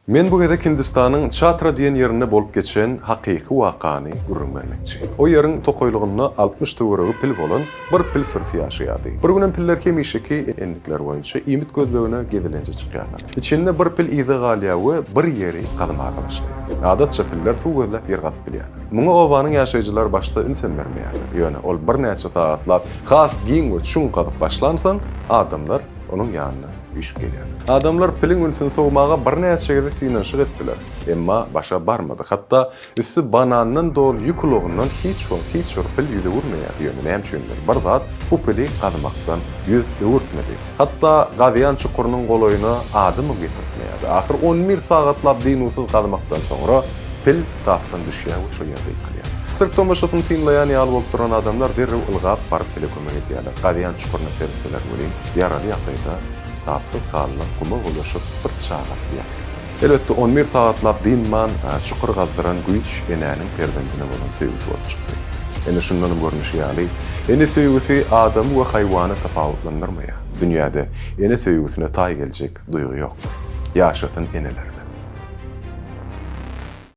Men bu gezek Hindistanyň Çatra diýen ýerinde bolup geçen hakyky wakany gürrüň bermekçi. O ýeriň tokaýlygynda 60 töweregi pil bolan bir pil sürüsi ýaşaýardy. Bir günem piller hemişeki endikleri boýunça iýmit gözlegine gezelenje çykýarlar. Içinde bir pil yza galýar we bir ýeri gazmaga başlaýar. Adatça piller suw gözläp ýer gazyp bilýärler. Muňa obanyň ýaşaýjylary başda ünsem bermeýärler. Ýöne ol birnäçe sagatlap has giň we çuň gazyp başlansoň, adamlar onuň ýanyna üýşüp gelýärler. Adamlar piliň ünsüni sowmaga birnäçe gezek synanyşyk etdiler. Emma başa barmady. Hatda üsti banandan doly ýük ulagyndan hiç wagt hiç bir pil ýüz öwürmeýärdi. Ýöne näme üçindir bir zat bu pili gazmakdan ýüz öwürtmedi. Hatda gazýan çukurynyň golaýyna adamam getirtmeýärdi. Ahyr on bir sagatlap dynuwsyz gazmakdan soňra pil tapdan düşýär we şol ýerde ýykylýar. Sirk tomaşasyny synlaýan ýaly bolup duran adamlar derrew ylgap baryp pile kömek edýärler. Gazýan çukuryna seretseler welin, ýaraly ýagdaýda tapsyz halyna guma bulaşyp bir çaga ýatyr. Elbetde, on bir sagatlap dynman çukur gazdyran güýç enäniň perzendine bolan söýgüsi bolup çykdy. Ine, şundanam görnüşi ýaly, ene söýgüsi adamy we haýwany tapawutlandyrmaýar. Dünýäde ene söýgüsine taý geljek duýgy ýokdur. Ýaşasyn enelerimiz!